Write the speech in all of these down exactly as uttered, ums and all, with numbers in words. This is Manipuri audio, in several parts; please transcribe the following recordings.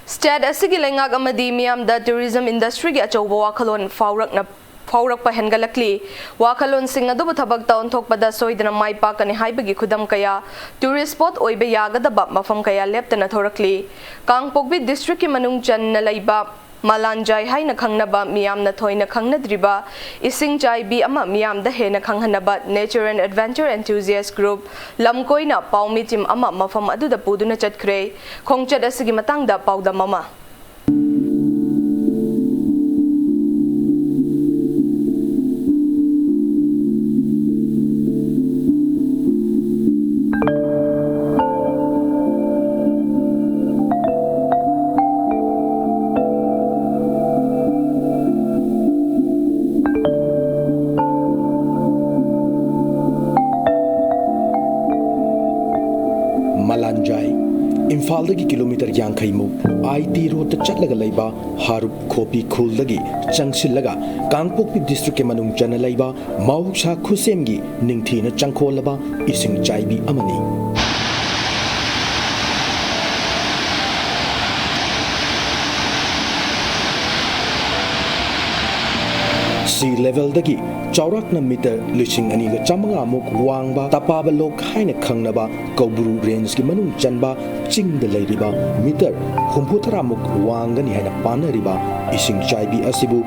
State ꯑꯁꯤꯒꯤ ꯂꯩꯉꯥꯛ ꯑꯃꯗꯤ ꯃꯤꯌꯥꯝꯗ tourism industry ꯒꯤ ꯑꯆꯧꯕ ꯋꯥꯈꯜꯂꯣꯟ ꯐꯥꯎꯔꯛꯅ-, ꯐꯥꯎꯔꯛꯄ ꯍꯦꯟꯒꯠꯂꯛꯂꯤ꯫ ꯋꯥꯈꯜꯂꯣꯟꯁꯤꯡ ꯑꯗꯨꯕꯨ ꯊꯕꯛꯇ ꯑꯣꯟꯊꯣꯛꯄꯗ ꯁꯣꯏꯗꯅ ꯃꯥꯏ ꯄꯥꯛꯀꯅꯤ ꯍꯥꯏꯕꯒꯤ ꯈꯨꯗꯝ ꯀꯌꯥ, tourist spot ꯑꯣꯏꯕ ꯌꯥꯒꯗꯕ ꯃꯐꯝ ꯀꯌꯥ ꯂꯦꯞꯇꯅ ꯊꯣꯔꯛꯂꯤ꯫ ꯀꯥꯡꯄꯣꯛꯄꯤ district ꯀꯤ ꯃꯅꯨꯡ ꯆꯟꯅ ꯂꯩꯕ ꯃꯂꯥꯟꯖꯥꯏ ꯍꯥꯏꯅ ꯈꯪꯅꯕ, ꯃꯤꯌꯥꯝꯅ ꯊꯣꯏꯅ ꯈꯪꯅꯗ꯭ꯔꯤꯕ ꯏꯁꯤꯡ ꯆꯥꯏꯕꯤ ꯑꯃ ꯃꯤꯌꯥꯝꯗ ꯍꯦꯟꯅ ꯈꯪꯍꯟꯅꯕ Nature and Adventure Enthusiast Group ꯂꯝꯀꯣꯏꯅ ꯄꯥꯎꯃꯤ team ꯑꯃ ꯃꯐꯝ ꯑꯗꯨꯗ ꯄꯨꯗꯨꯅ ꯆꯠꯈ꯭ꯔꯦ꯫ ꯈꯣꯡꯆꯠ ꯑꯁꯤꯒꯤ ꯃꯇꯥꯡꯗ ꯄꯥꯎꯗꯝ ꯑꯃ꯫ ꯃꯂꯥꯟꯖꯥꯏ, ꯏꯝꯐꯥꯜꯗꯒꯤ kilometre ꯌꯥꯡꯈꯩ ꯃꯨꯛ I T road ꯇ ꯆꯠꯂꯒ ꯂꯩꯕ ꯍꯥꯔꯨꯞ ꯈꯣꯄꯤ ꯈꯨꯜꯗꯒꯤ ꯆꯪꯁꯤꯜꯂꯒ ꯀꯥꯡꯄꯣꯛꯄꯤ district ꯀꯤ ꯃꯅꯨꯡ ꯆꯟꯅ ꯂꯩꯕ ꯃꯍꯧꯁꯥ ꯈꯨꯠꯁꯦꯝꯒꯤ ꯅꯤꯡꯊꯤꯅ ꯆꯪꯈꯣꯜꯂꯕ ꯏꯁꯤꯡ ꯆꯥꯏꯕꯤ ꯑꯃꯅꯤ꯫ Sea level ꯗꯒꯤ ꯆꯥꯎꯔꯥꯛꯅ metre ꯂꯤꯁꯤꯡ ꯑꯅꯤꯒ ꯆꯥꯃꯉꯥ ꯃꯨꯛ ꯋꯥꯡꯕ ꯇꯄꯥꯕ ꯂꯣꯛ ꯍꯥꯏꯅ ꯈꯪꯅꯕ ꯀꯧꯕ꯭ꯔꯨ range ꯀꯤ ꯃꯅꯨꯡ ꯆꯟꯕ ꯆꯤꯡꯗ ꯂꯩꯔꯤꯕ metre ꯍꯨꯝꯐꯨ ꯇꯔꯥ ꯃꯨꯛ ꯋꯥꯡꯒꯅꯤ ꯍꯥꯏꯅ ꯄꯥꯅꯔꯤꯕ ꯏꯁꯤꯡ ꯆꯥꯏꯕꯤ ꯑꯁꯤꯕꯨ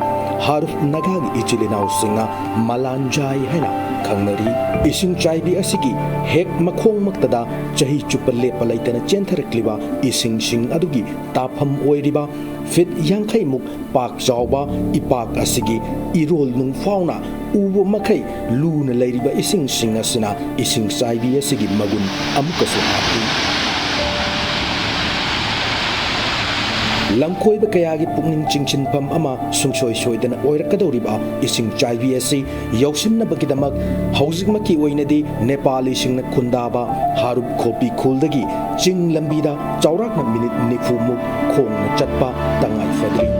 ꯍꯥꯔꯨꯞ ꯅꯥꯒꯥꯒꯤ ꯏꯆꯤꯜ ꯏꯅꯥꯎꯁꯤꯡꯅ ꯃꯂꯥꯟꯖꯥꯏ ꯍꯥꯏꯅ ꯈꯪꯅꯔꯤ꯫ ꯏꯁꯤꯡ ꯆꯥꯏꯕꯤ ꯑꯁꯤꯒꯤ ꯍꯦꯛ ꯃꯈꯣꯡꯃꯛꯇꯗ ꯆꯍꯤ ꯆꯨꯞꯄ ꯂꯦꯞꯄ ꯂꯩꯇꯅ ꯆꯦꯟꯊꯔꯛꯂꯤꯕ ꯏꯁꯤꯡꯁꯤꯡ ꯑꯗꯨꯒꯤ ꯇꯥꯐꯝ ꯑꯣꯏꯔꯤꯕ feet ꯌꯥꯡꯈꯩ ꯃꯨꯛ ꯄꯥꯛ ꯆꯥꯎꯕ ꯏꯄꯥꯛ ꯑꯁꯤꯒꯤ ꯏꯔꯣꯜ ꯅꯨꯡ ꯐꯥꯎꯅ ꯎꯕ ꯃꯈꯩ ꯂꯨꯅ ꯂꯩꯔꯤꯕ ꯏꯁꯤꯡꯁꯤꯡ ꯑꯁꯤꯅ ꯏꯁꯤꯡ ꯆꯥꯏꯕꯤ ꯑꯁꯤꯒꯤ ꯃꯒꯨꯟ ꯑꯃꯨꯛꯀꯁꯨ ꯍꯥꯞꯂꯤ꯫ ꯂꯝꯀꯣꯏꯕ ꯀꯌꯥꯒꯤ ꯄꯨꯛꯅꯤꯡ ꯆꯤꯡꯁꯤꯟꯐꯝ ꯑꯃ ꯁꯨꯡꯁꯣꯏ ꯁꯣꯏꯗꯅ ꯑꯣꯏꯔꯛꯀꯗꯧꯔꯤꯕ ꯏꯁꯤꯡ ꯆꯥꯏꯕꯤ ꯑꯁꯤ ꯌꯧꯁꯤꯟꯅꯕꯒꯤꯗꯃꯛ ꯍꯧꯖꯤꯛꯃꯛꯀꯤ ꯑꯣꯏꯅꯗꯤ ꯅꯦꯄꯥꯂꯤꯁꯤꯡꯅ ꯈꯨꯟꯗꯥꯕ ꯍꯥꯔꯨꯞ ꯈꯣꯄꯤ ꯈꯨꯜꯗꯒꯤ ꯆꯤꯡ ꯂꯝꯕꯤꯗ ꯆꯥꯎꯔꯥꯛꯅ minute ꯅꯤꯐꯨ ꯃꯨꯛ ꯈꯣꯡꯅ ꯆꯠꯄ ꯇꯉꯥꯏ ꯐꯗ꯭ꯔꯤ꯫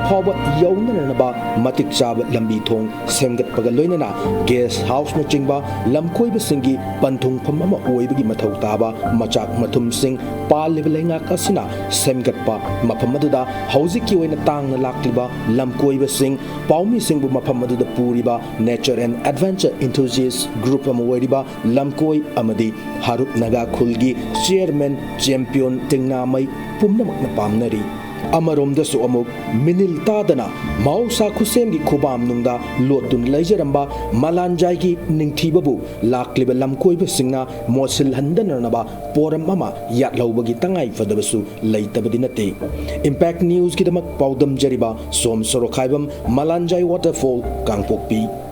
ꯐꯥꯎꯕ ꯌꯧꯅꯅꯕ ꯃꯇꯤꯛ ꯆꯥꯕ ꯂꯝꯕꯤ ꯊꯣꯡ ꯁꯦꯝꯒꯠꯄꯒ ꯂꯣꯏꯅꯅ ꯒꯦꯁ ꯍꯥꯎꯁꯅꯆꯤꯡꯕ ꯂꯝꯀꯣꯏꯕꯁꯤꯡꯒꯤ ꯄꯟꯊꯨꯡꯐꯝ ꯑꯃ ꯑꯣꯏꯕꯒꯤ ꯃꯊꯧ ꯇꯥꯕ ꯃꯆꯥꯛ ꯃꯊꯨꯝꯁꯤꯡ ꯄꯥꯜꯂꯤꯕ ꯂꯩꯉꯥꯛ ꯑꯁꯤꯅ ꯁꯦꯝꯒꯠꯄ ꯃꯐꯝ ꯑꯗꯨꯗ ꯍꯧꯖꯤꯛꯀꯤ ꯑꯣꯏꯅ ꯇꯥꯡꯅ ꯂꯥꯛꯂꯤꯕ ꯂꯝꯀꯣꯏꯕꯁꯤꯡ, ꯄꯥꯎꯃꯤꯁꯤꯡꯕꯨ ꯃꯐꯝ ꯑꯗꯨꯗ ꯄꯨꯔꯤꯕ Nature and Adventure Enthusiast Group ꯑꯃ ꯑꯣꯏꯔꯤꯕ ꯂꯝꯀꯣꯏ ꯑꯃꯗꯤ ꯍꯥꯔꯨꯞ ꯅꯥꯒꯥ ꯈꯨꯜꯒꯤ ꯆꯤꯌꯔꯃꯦꯟ ꯆꯦꯝꯄꯤꯌꯣꯟ ꯇꯦꯡꯅꯥꯃꯩ ꯄꯨꯝꯅꯃꯛꯅ ꯄꯥꯝꯅꯔꯤ꯫ ꯑꯃꯔꯣꯝꯗꯁꯨ ꯑꯃꯨꯛ ꯃꯤꯅꯤꯜ ꯇꯥꯗꯅ ꯃꯍꯧꯁꯥ ꯈꯨꯠꯁꯦꯝꯒꯤ ꯈꯨꯕꯥꯝꯅꯨꯡꯗ ꯂꯣꯠꯇꯨꯅ ꯂꯩꯖꯔꯝꯕ ꯃꯂꯥꯟꯖꯥꯏꯒꯤ ꯅꯤꯡꯊꯤꯕꯕꯨ ꯂꯥꯛꯂꯤꯕ ꯂꯝꯀꯣꯏꯕꯁꯤꯡꯅ ꯃꯣꯠꯁꯤꯜꯍꯟꯗꯅꯅꯕ ꯄꯣꯔꯝ ꯑꯃ ꯌꯥꯠꯍꯧꯕꯒꯤ ꯇꯉꯥꯏ ꯐꯗꯕꯁꯨ ꯂꯩꯇꯕꯗꯤ ꯅꯠꯇꯦ꯫ Impact Newsꯀꯤꯗꯃꯛ ꯄꯥꯎꯗꯝꯖꯔꯤꯕ ꯁꯣꯝ ꯁꯣꯔꯣꯈꯥꯏꯕꯝ, ꯃꯂꯥꯟꯖꯥꯏ Waterfall, ꯀꯥꯡꯄꯣꯛꯄꯤ꯫